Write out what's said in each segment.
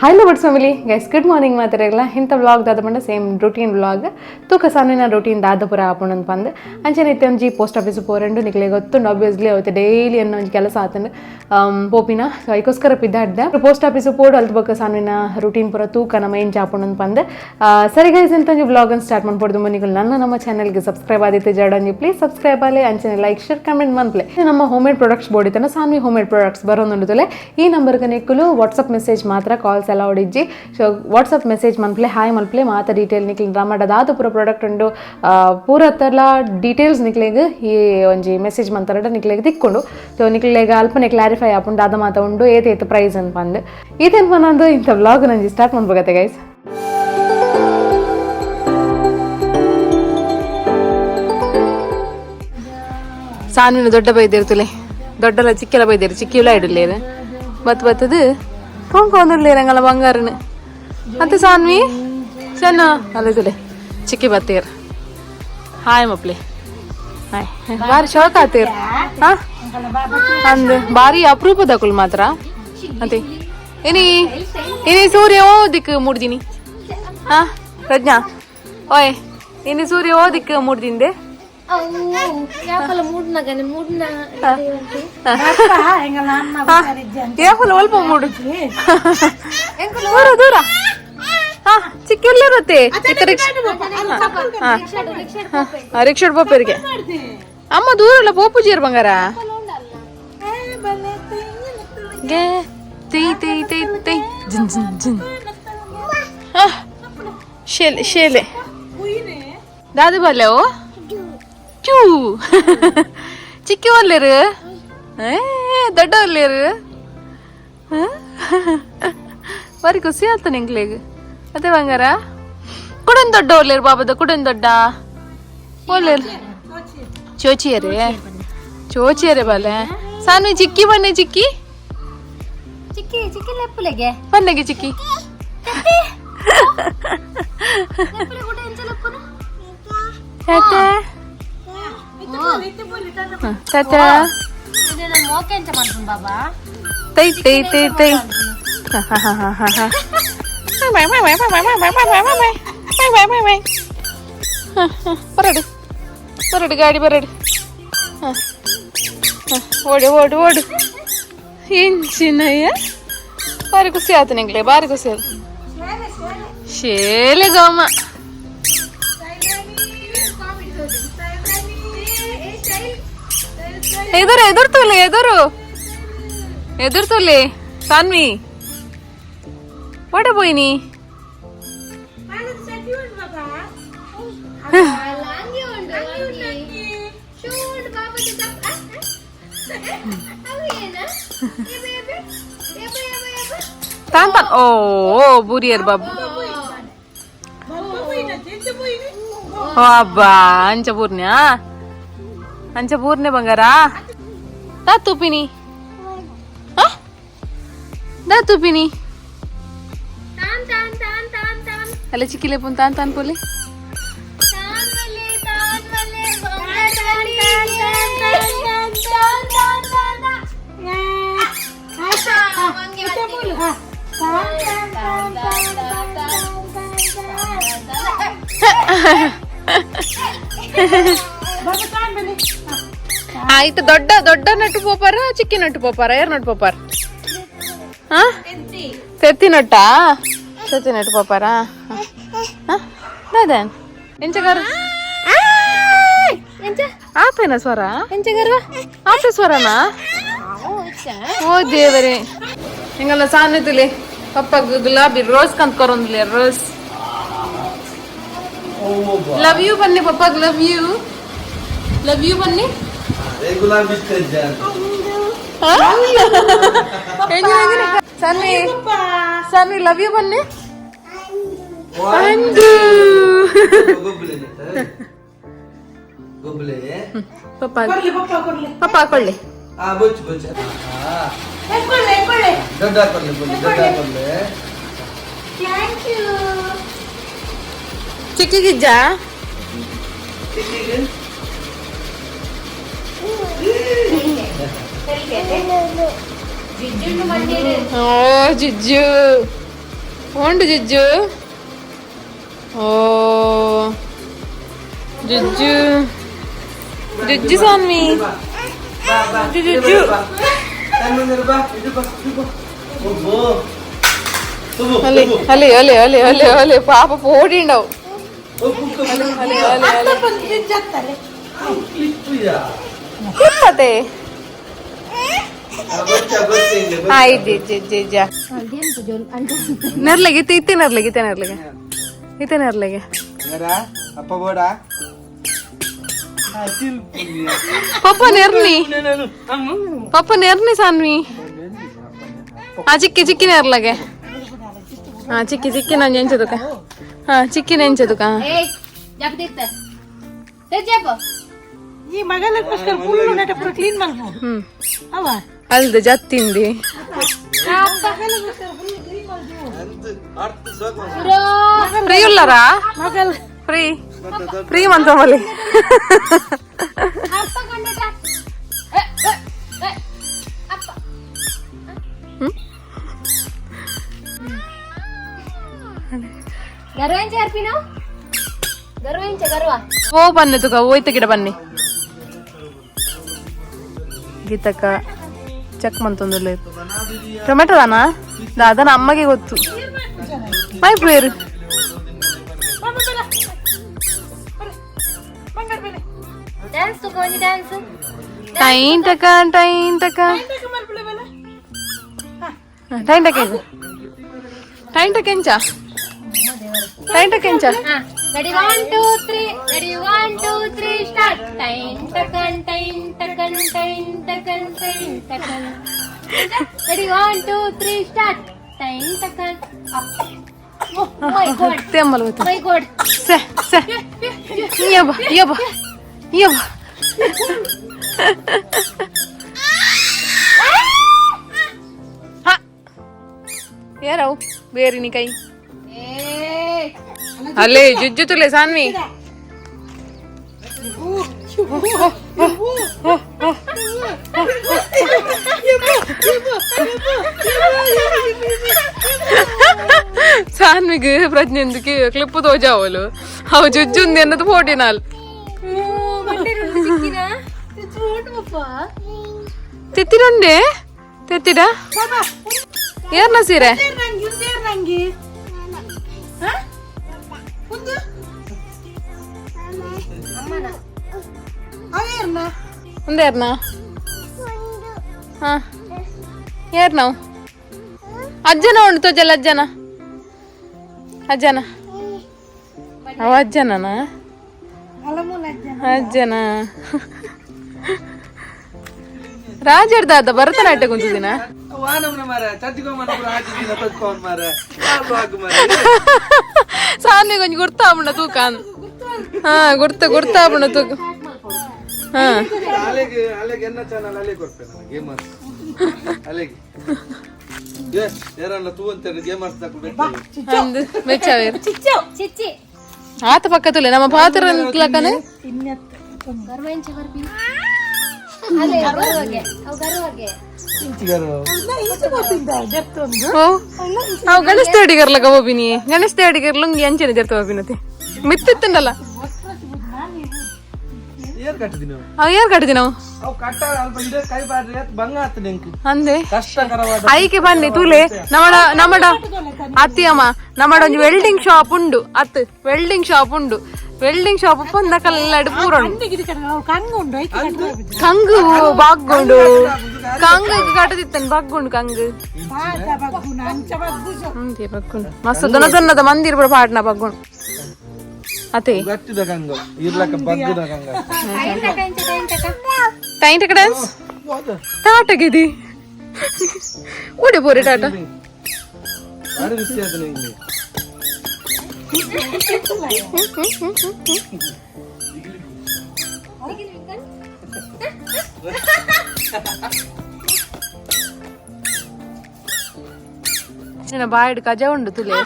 Hi lovers family guys, good morning. ಮಾತಾಡಲ್ಲ ಇಂಥ vlog ದಾದ ಪಂಡ ಸೇಮ್ ರುಟೀನ್ ವ್ಲಾಗ್ ತೂಕ ಸಾನಿನ ರುಟೀನ್ ದಾದ ಪುರ ಆಪುಂಡು ಪಂದ್ ಅಂಚನೆ ಇತ್ತೆ ಒಂಜಿ ಪೋಸ್ಟ್ ಆಫೀಸ್ ಪೋರಂಡು. ನಿಕ್ಲೆ ಗೊತ್ತುಂಡು ಆಬ್ವಿಯಸ್ಲಿ, ಅವತ್ತು ಡೈಲಿ ಅನ್ನೋ ಒಂಜಿ ಕೆಲಸ ಆತಂಡು ಪೋಪಿನ. ಸೊ ಐಕೋಸ್ಕರ ಪಿದ್ದಾಡ್ದೆ ಪೋಸ್ಟ್ ಆಫೀಸ್ ಪೋಡು, ಅಲ್ತ ಬೊಕ್ಕ ಸಾನಿನ ರುಟೀನ್ ಪೂರ ತೂಕ ನಮ್ಮ ಎಂಚ ಆಪುಂಡು ಪಂದ್. ಸರಿ ಗೈಸ್, ಇಂತ ಒಂಜಿ ವ್ಲಾಗ್ ಸ್ಟಾರ್ಟ್ ಮಾಡ್ಬೋದು. ನಿಕುಲು ನನ್ನ ನಮ್ಮ ಚಾನಲ್ಗೆ ಸಬ್ಸ್ಕ್ರೈಬ್ ಆದಿತ್ತೆ ಜಡಂಜಿ ಪ್ಲೀಸ್ ಸಬ್ಸ್ಕ್ರೈಬ್ ಆಲೆ, ಅಂಚನೆ ಲೈಕ್ ಶೇರ್ ಕಮೆಂಟ್ ಮನ್ಪ್ಲೆ. ನಮ್ಮ ಹೋಮ್ ಮೇಡ್ ಪ್ರೊಡಕ್ಟ್ಸ್ ಬೋಡಿತನ ಸಾನ್ವಿ ಹೋಮ್ ಮೇಡ್ ಪ್ರೊಡಕ್ಟ್ಸ್ ಬರೋದುಂಡುತ್ತಲೆ. ಈ ನಂಬರ್ಗೆ ನಿಕ್ಕುಲು ವಾಟ್ಸಪ್ ಮೆಸೇಜ್ ಮಾತ್ರ, ಕಾಲ್ಸ್ ಎಲ್ಲ ಹೊಡಿಜ್ಜಿ. ಸೊ ವಾಟ್ಸಪ್ ಮೆಸೇಜ್ ಮನ್ಪ್ಲೆ, ಹಾಯ್ ಮನ್ಪ್ಲೆ, ಮಾತ ಡೀಟೇಲ್ ನಿಕ್ಲು ರಮಡದಾದ ಪೂರ ಪ್ರಾಡಕ್ಟ್ ಉಂಡು, ಪೂರ ತರ್ಲ ಡೀಟೇಲ್ಸ್ ನಿಕ್ಲೆಗ್ ಈ ಒಂಜಿ ಮೆಸೇಜ್ ಮಂತಾರಡ ನಿಕ್ಲೆಗ್ ತಿಕ್ಕೊಂಡು. ಸೊ ನಿಕ್ಲೆಗ್ ಅಲ್ಪನೆ ಕ್ಲಾರಿಫೈ ಆಪುಂಡು, ದಾದ ಮಾತ ಉಂಡು, ಏತ್ ಏತ್ ಪ್ರೈಸ್ ಅಂತ ಪಂದ್. ಈತೇನ್ ಪನಂದು ಇಂಥ ವ್ಲಾಗ್ ನಂಜಿ ಸ್ಟಾರ್ಟ್ ಮಾಡ್ಬೇಕತ್ತೆ ಗೈಸ್. ಸಾನಿನ ದೊಡ್ಡ ಬೈದಿರ್ತಲೆ, ದೊಡ್ಡಲ ಚಿಕ್ಕೆಲ ಬೈದಿರು, ಚಿಕ್ಕಿಲ ಇಡಲೇರು ಬತ್ ಬತ್ತದು ಕೊಂಕೊಂದುರ್ಲೇರಂಗಲ ಬಂಗಾರನು ಮತ್ತೆ ಸಾನ್ವಿ ಸಣ್ಣ ಅಲ್ಲೇ ಚಿಕ್ಕಿ ಬತ್ತೀರ್. Hi ಮಪ್ಲೆ, hi. ಬಾರಿ ಶೋಕ್ ಆತೀರ್. ಹಾ ಅಂದ್ ಬಾರಿ ಅಪರೂಪದ ಕುಲ್ ಮಾತ್ರ. ಅದೇ ಏನಿ ಏನಿ ಸೂರ್ಯ ಓ ದಿಕ್ಕು ಮೂಡ್ದಿನಿ. ಹಾ ಪ್ರಜ್ಞಾ, ಓಯ್, ಇನಿ ಸೂರ್ಯ ಓ ದಿಕ್ಕು ಮೂಡ್ದಿಂದೆ. ಯಾಕಲ್ಲ ಒಲ್ಪ ಮೂಡು ದೂರ ದೂರ. ಹಾ ಚಿಕ್ಕ ಇರುತ್ತೆ. ರಿಕ್ಷಾ ಪೋಪರಿಗೆ ಅಮ್ಮ ದೂರ ಅಲ್ಲ ಪೋಪುಜಿಯರ್ ಬಂಗಾರ. ಗೆ ತೈ ತೈ ತೈ ತೈ ಜಿನ್ ಜಿನ್ ಜಿನ್. ಶೇಲೆ ಶೇಲೆ ದಾದು ಬಲ್ಲೆ ಓ ಚೂ ಚಿಕ್ಕಿ ಒಲ್ಲೇರು, ಏ ದೊಡ್ಡ ಒಲ್ಲೇರು. ಬಾರಿ ಖುಷಿ ಆಗ್ತಾನೆ ಎಂಕ್ಲೆಗ್. ಅದೇ ಬಂಗಾರ ಕುಡನ್ ದೊಡ್ಡ ಒಲ್ಲೇರು ಬಾಬದ ಕುಡನ್ ದೊಡ್ಡ ಒಲ್ಲೇರು. ಚೋಚಿಯರೇ ಚೋಚಿಯರೇ ಬಾಲೆ ಸಾನು ಚಿಕ್ಕಿ ಬನ್ನಿ ಚಿಕ್ಕಿ. ಚಿಕ್ಕಿ ಚಿಕ್ಕಿ ಲೆಪ್ಪುಲೆಗೆ. ಬನ್ನೆಗೆ ಚಿಕ್ಕಿ. ಟಾಟಾ. ಮೋಕೆ ಎಂಚ ಮಾಡ್ಕೊಂಡು ಬಾಬಾ. ತೈ ತೈ ತೈ ತೈ. ಬರಡು ಬರಡು ಗಾಡಿ ಬರಡು. ಓಡು ಓಡು ಓಡು. ಎಂಚಿನಯ್ಯ, ಬಾರಿ ಖುಷಿ ಆಯ್ತು ನಿಂಗ್ಲೆ, ಬಾರಿ ಖುಷಿ ಆಯ್ತು. ಶೇಲೆ ಗೋಮ ಎದುರು ಎದುರ್ತುಲೆ ಎದುರು ಎದುರ್ತುಲೆ. ಸಾನ್ವಿ ಒಡೆ ಪೋಯಿನಿ. ತಾನ್ ತಾನ್ ಓ ಬೂರಿಯರ್ ಬಾಬು. ಅಬ್ಬಾ, ಅಂಚ ಪೂರ್ಣ್ಯಾ ಅಂಚ ಪೂರ್ಣೆ ಬಂಗಾರ. ದಾ ತುಪಿನಿ ದಾ ತುಪಿನಿ. ಅಲ್ಲ ಚಿಕ್ಕಿಲೆ ಪುನ್ ತಾನ್ ತಾನ್ ಪೋಲಿ. ಆಯ್ತು, ದೊಡ್ಡ ದೊಡ್ಡ ನಟ್ಟು ಪೋಪಾರ, ಚಿಕ್ಕಿ ನಟ್ಟು ಪೋಪಾರ, ಯಾರು ನಟ್ಟು ಪೋಪಾರ? ಹಾ ತೆತ್ತಿ ನಟ್ಟ, ತೆತ್ತಿ ನಟ್ಟು ಪೋಪಾರ. ದಾದನ್ ಎಂಚಗಾರ ಆತೇನ ಸ್ವರ? ಆತ ಸ್ವರನಾ? ಓ ದೇವರೇ, ಹಿಂಗಲ್ಲ ಸಾನ್ಯತಿಲಿ ಪಪ್ಪ ಗುಲಾಬಿ ರೋಸ್ ಕಂತ ಕೊರೊಂದಿಲ್ಲ. ರೋಸ್ ಲವ್ you ಬನ್ನಿ papa, love you love you ಬನ್ನಿ. ಸನ್ನಿ ಸನ್ನಿ ಲವ್ you ಬನ್ನಿ. ಅಂದು ಪಪ್ಪ ಪಪ್ಪ ಹಾಕೊಳ್ಳಿ. ಚಿಕ್ಕಿಗಿಜ್ಜ. ಓ ಜಿಜ್ಜು. ಓಂಡು ಜುಜ್ಜು. ಓ ಜುಜ್ಜು ಜುಜ್ಜು ಸಾನ್ವಿ ಜುಜ್ಜು. ಅಲ್ಲಿ ಅಲ್ಲಿ ಅಲ್ಲಿ ಅಲ್ಲಿ ಅಲ್ಲಿ ಅಲ್ಲಿ ಪಾಪ ಪೋಡಿ ಉಂಡವು. ಅಲ್ಲಿ ಅಲ್ಲಿ ಅಲ್ಲಿ ಇಪ್ಪತ್ತೆ. ಹಾ, ಇಜ್ಜಿ ಇಜ್ಜಿ ಇಜ್ಜಿ ಇಜ್ಜ. ನೆರ್ಲೆಗೆ ಇತ್ತೆ ಇತ್ತೆ ನೆರ್ಲೆಗೆ ಇತ್ತೆ ನೆರ್ಲೆಗೆ ಇತ್ತೆ ನೆರ್ಲೆಗೆ. ಅಪ್ಪ ಬೋಡ. ಪಪ್ಪ ನೆರ್ನಿ, ಪಪ್ಪ ನೆರ್ನಿ ಸಾನ್ವಿ. ಆ ಚಿಕ್ಕಿ ಚಿಕ್ಕಿ ನೆರ್ಲಗೆ. ಹಾ, ಚಿಕ್ಕಿ ಚಿಕ್ಕಿ ನಾನು ಎಂಚದುಕ. ಹಾ, ಚಿಕ್ಕಿ ನೆಂಚದುಕ. ಏಯ್, ಜಪ್ ತಿರ್ತ ಜಪ್ಪ. ಈ ಮಗಲಕ್ಕೋಸ್ಕರ ಫುಲ್ ನೆಟ ಪೂರ ಕ್ಲೀನ್ ಮಲ್ಪು. ಹ್ಮ್. ಅವ ಅಲ್ದು ಜತ್ತಿಂದಿ. ಫ್ರೀ ಉಲ್ಲರಾ? ಮಗಲ್ ಫ್ರೀ ಫ್ರೀ ಮಂತಮಲ್ಲಿ. ಅಪ್ಪ ಕಂಡಟ. ಅಪ್ಪ ಗರ್ವ ಎಂಚ ಅರ್ಪಿನ, ಗರ್ವ ಎಂಚ ಗರ್ವ. ಓ ಬನ್ನಿ ತುಕ, ಹೋಯ್ತ ಗಿಡ ಬನ್ನಿ. ಗೀತಕ್ಕ ಚೆಕ್ ಮಂತೊಂದುಲ್ಲ. ಟೊಮೆಟೊ ದಾನ ದಾದನ ಅಮ್ಮಗೆ ಗೊತ್ತು. ಮೈ ಪ್ಲೇರ್. ಡ್ಯಾನ್ಸ್ ತುಕ ಒಂಜಿ ಡ್ಯಾನ್ಸ್. ಟೈನ್ ಟಕ ಟೈನ್ ಟಕ ಟೈನ್ ಟಕ ಇದು. ಟೈನ್ ಟಕ ಎಂಚ, ಟೈನ್ ಟಕ ಎಂಚ? Ready, 1 2 3, ready, 1 2 3, start. ಟೈನ್ ಟಕನ್ ಟೈನ್ ಟಕನ್ ಟೈನ್ ಟಕನ್ ಟೈನ್ ಟಕನ್. Ready, 1 2 3, start. ಟೈನ್ ಟಕನ್. My god. ತೆಮ್ಮಲ್ ಗೊತ್ತು. My god. ಸೆ ಸೆ ಇಯಬ ಇಯಬ ಇಯಬ. ಯಾರವು ಬೇರಿನಿ ಕೈ. ಏ. ಅಲ್ಲೇ ಜುಜ್ಜು ತುಲೆ ಸಾನ್ವಿ. ಸಾನ್ವಿಗೆ ಪ್ರಜ್ಞೆಂದಕ್ಕೆ ಕ್ಲಿಪ್ ತೋಜಾವಲು ಅವು ಜುಜ್ಜುಂದಿ ಅನ್ನೋದು ಫೋಟಿನಾಲ್. ಚಿಕ್ಕಿನ ಪಪ್ಪ. ತೆತ್ತಿರುಂಡೆ ತೆತ್ತಿಡ ಏರ್ನ ಸೀರೆ. ನಂಗಿ ನಂಗಿ ಒಂದು ಅಮ್ಮನ. ಅವೇರ್ನ. ಒಂದೇರ್ನ. ಹಾ, ಏರ್ ನಾವು ಅಜ್ಜನ ಉಂಟು ತೋಜಲ್ಲ. ಅಜ್ಜನ ಅಜ್ಜನ ಅವ ಅಜ್ಜನನ. ಅಲಮೂಲ ಅಜ್ಜನ. ಅಜ್ಜನ ರಾಜರ್ದಾದ ಭರತನಾಟ್ಯ ಕುಂತಿದಿನ. ವಾನಮ್ನ ಮಾರ ಚಚ್ಚಿಕೊ ಮನ ಹಾಕಿದ್ದೀನಿ ತಚ್ಕೊಂಡು ಮಾರ ಹಾಕು ಮಾರ. ಸಾನ್ವಿ ಕೊಂಚ ಗುರ್ತಾಪುಂಡ ತೂಕ. ಹಾ, ಗುರ್ತ ಗುರ್ತಾಪುಂಡ ತೂಕ. ಹಾ. ಅಲೆಗೆ ಅಲೆಗೆ ಎನ್ನ ಚಾನಲ್ ಅಲೆ ಕೊಡ್ತೇನೆ ನಾನು ಗೇಮರ್ಸ್ ಅಲೆಗೆ. ಏ ಏರಲ್ಲ ತೂ ಅಂತ ಗೇಮರ್ಸ್ ತಕ ಬೆಟ್ಟ. ಅಂದು ಮೆಚ್ಚಾವೇರು. ಚಿಚ್ಚಿ. ಆತ ಪಕ್ಕతుಲೆ ನಮ್ಮ ಪಾತ್ರ ಲಕ್ಕನೆ. ಇನ್ನೆತ್ತ. ಗರ್ವ ಎಂಚ ಬರ್ಪಿ ಅದೇ ಗರ್ವಗೆ ಅವು ಗರ್ವಗೆ. ಇಂಚು ಗೊತ್ತಿದ್ದ ಜರ್ತೊಂದು. ಓ, ಅವು ಗಣೇಶ ದೇವಡಿಗರ್ಲಕ ಹೋಬಿನಿ. ಗಣೇಶ ದೇವಡಿಗರ್ ಲುಂಗಿ ಅಂಚನೆ ಜರ್ತ ಹೋಬಿನತೆ ಮಿತ್ತಿತ್ತಂಡಲ್ಲ. ಏರ್ ಕಟ್ಟಿದ್ದೀನಿ. ಅವು ಏರ್ ಕಟ್ಟಿದಿ ನಾವು. ಅವು ಕಟ್ಟ ಅಲ್ಪ ಇದೇ ಕೈ ಬಾಡ್ರಿ ಅತ್ ಬಂಗ ಆತ ನಿಂಕ್. ಅಂದೆ. ಕಷ್ಟಕರವಾದ. ಐಕೆ ಬನ್ನಿ ತೂಲೆ. ನಮ್ಮಡ ನಮ್ಮಡ ಅತ್ತಿಯಮ್ಮ, ನಮ್ಮಡ ಒಂಜಿ ವೆಲ್ಡಿಂಗ್ ಶಾಪ್ ಉಂಡು ಅತ್. ವೆಲ್ಡಿಂಗ್ ಶಾಪ್ ಉಂಡು. ವೆಲ್ಡಿಂಗ್ ಶಾಪ್ ಪೊಂದಕಲ್ಲಾಡು ಪೂರ ಉಂಡು. ಕಂಗುಂಡು ಐಕೆ ಕಟ್ಟುವ. ಕಂಗು ಬಾಗ್ಗುಂಡು. ಕಂಗು ಕಟ್ಟದಿತ್ತನ್ ಬಗ್ಗುಂಡು ಕಂಗು. ಪಾತ ಬಗ್ಗುನ ಅಂಚ ಬಗ್ಗು. ಅಂತೆ ಬಗ್ಗುಂಡು. ಮಸ್ತ್ ದೊನ ದೊನ್ನದ ಮಂದಿರ ಪೂರ ಪಾಡ್ನ ಬಗ್ಗುಂಡು ಅತೆ. ಗಟ್ಟಿದ ಗಂಗ ಇರ್ಲಕ್ಕ ಬಗ್ಗುದ ಗಂಗ. ಟೈನ್ ಟಕ ಎಂಚ ಟೈನ್ ಟಕ. ಟೈನ್ ಟಕ ಡ್ಯಾನ್ಸ್. ಟಾಟಗಿದಿ ಓಡಿ ಪೋರಿ ಟಾಟಾ. ಬಾರಿ ಬಿಸಿ ಆದ ನಿಂಗೆ. ನಿನ್ನ ಬಾಯಿಡ್ ಕಜ ಉಂಡು ತುಲೆ.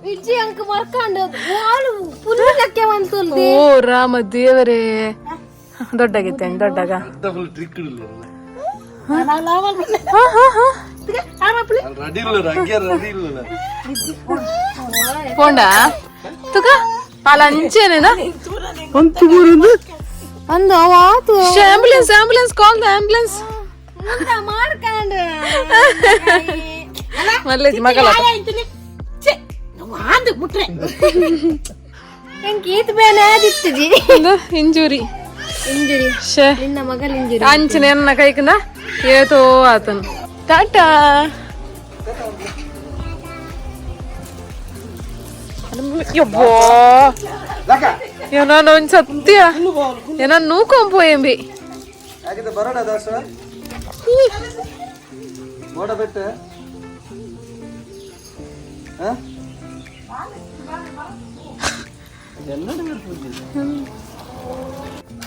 ವಿಜಿ ಅಂಕ ಮರ್ಕಂಡು ವಾಲು ಫುಲ್ ಲಕ್ಕೆ ಬಂತು. ಓ ರಾಮ ದೇವರೇ, ದೊಡ್ಡಗಿತ್ತೆ ದೊಡ್ಡಗ. ಫುಲ್ ಟ್ರಿಕ್ ಇಡಲಿ. ಹಾ ಹಾ ಹಾ. ರೆಡಿ ಇಲ್ಲ, ಅಗ್ಗಿಯರ್ ರೆಡಿ ಇಲ್ಲ. ಪೋಂಡ ತುಕ ಅಲ್ಲ ಅಂಚೇನೇನಾ? ಅಂದು ಅವಾತು. Ambulance, ambulance, call the ambulance. ಮಾಡ್ಕಂಡ್. ಮಲ್ಲೇಜಿ ಮಗಳ. ಆಂದು ಮುಟ್ರೆ. ಎಂಕ್ ಈತ್ ಬೇನೆ ಆದಿತ್ತುಜಿ. ಇಂಜುರಿ. ಇಂಜುರಿ. ಶೇ. ನಿನ್ನ ಮಗಲ್ ಇಂಜುರಿ. ಅಂಚನೆ ಎನ್ನ ಕೈಕಂದ ಏತೋ ಆತನು. ಟಾಟಾ. ಯಬ್ಬಾ, ಏನೋ ಒಂದ್ ಸತ್ಯ ಏನೋ ನೂಕೊಂಪೋಯಂಬಿ. ಯಾಕಿದ್ರೆ ಬರೋಣ ದಾಸ ಮೋಡ ಬೆಟ್ಟ.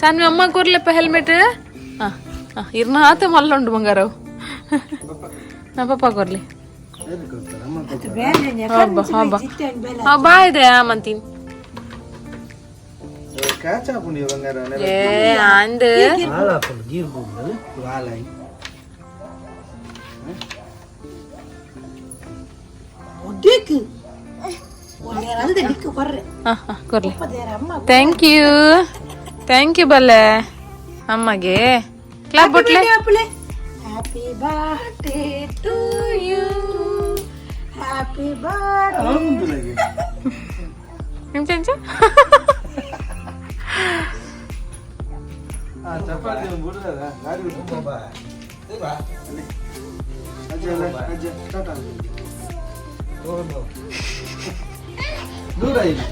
ಸಾನ್ವಿ ಅಮ್ಮ ಕೂರ್ಲೆಪ್ಪ ಹೆಲ್ಮೆಟ್. ಇರ್ನ ಆತ ಮಲ್ಲುಂಡು ಬಂಗಾರವು. ನಾ ಪಪ್ಪ ಕೊರ್ಲಿ. ಹಬ್ಬ ಹಬ್ಬ ಬಾಯ್ ಇದೆ ಮಂತೀನಿ. ಕ್ಯಾಚ್ ಹಾಕೊಂಡು ಬಂಗಾರ. ಏ ಅಂದ್. ಹಾಲು ಹಾಕೊಂಡು ಗೀರ್ ಹೋಗ್ಬೋದು ಹಾಲಾಗಿ. ಒಡ್ಡೇಕು ಅಂದ ದಿಕ್ಕು ಕೊರ್ರೆ. ಕೊರ್ಲಿ. ಅಮ್ಮ. Thank you, thank you. ಬಲ್ಲೆ ಅಮ್ಮಗೆ clap ಬೊಟ್ಲೆ. Happy birthday to you, happy birthday. ಎಂಚ? ಚಪಾತಿ ಒಂದು ಬಿಡ್ದದ ಗಾಡಿ ಬಿಟ್ಟು ಅಜ್ಜ ಅಲ್ಲ, ಅಜ್ಜ ಸ್ಟಾರ್ಟ್ ದೂರ ಇಲ್ಲ.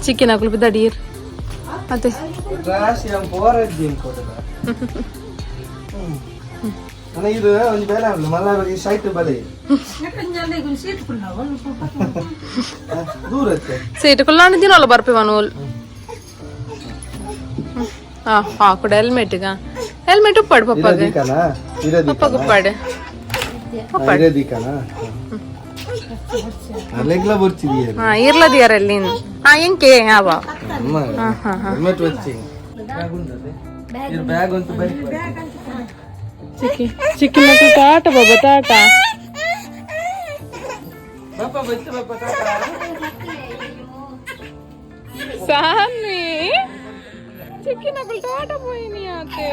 ಚಿಕ್ಕಿನ ಕುಲ್ಪಿದ ಡೀರ್ ಅದೇ. ರಾಶಿ ಪೋರಜ್ಜಿ ಕೊಡದ ನನಗೆ ಇದು ಒಂದು ಬೇಲೆ ಆಗಲ್ಲ ಮಲ್ಲ ಸೈಟ್ ಬಲೆ. ಸೀಟ್ ದೂರ ಇತ್ತೆ. ಸೀಟ್ ಕುಲ್ಲಾಂಡ ದಿನಲ್ಲ ಬರ್ಪಿ ಮನೂಲ್. ಹಾ ಹಾ ಕೂಡ ಹೆಲ್ಮೆಟ್. ಹೆಲ್ಮೆಟ್ ಉಪ್ಪಾಡು ಪಪ್ಪಾಗ. ಇರೋದಿಕ್ಕನಾ? ಪಪ್ಪಾಗ ಉಪ್ಪಾಡು. ಇರೋದಿಕ್ಕನಾ? ಅಲ್ಲೆಗ್ಲ ಬರ್ತಿದೀಯ. ಹಾ ಇರ್ಲದಿಯಾರಲ್ಲಿ ಹಾ ಎಂಕೆ ಯಾವ. ಅಮ್ಮ ಹೆಲ್ಮೆಟ್ ವಚ್ಚಿ ಬ್ಯಾಗ್ ಉಂಟದೆ ಇದು ಬ್ಯಾಗ್ ಅಂತೂ ಬರಿ. ಚಿಕ್ಕಿ ಚಿಕ್ಕಿ ಮಕ್ಕಳು ಟಾಟ ಬಾಬಾ ಟಾಟ. ಪಾಪ ಬಚ್ಚ ಪಾಪ ಟಾಟಾ. ಸಾನ್ವಿ ಚಿಕ್ಕಿ ನಕಲು ಟಾಟ ಪೋಯಿನಿ ಆತೆ.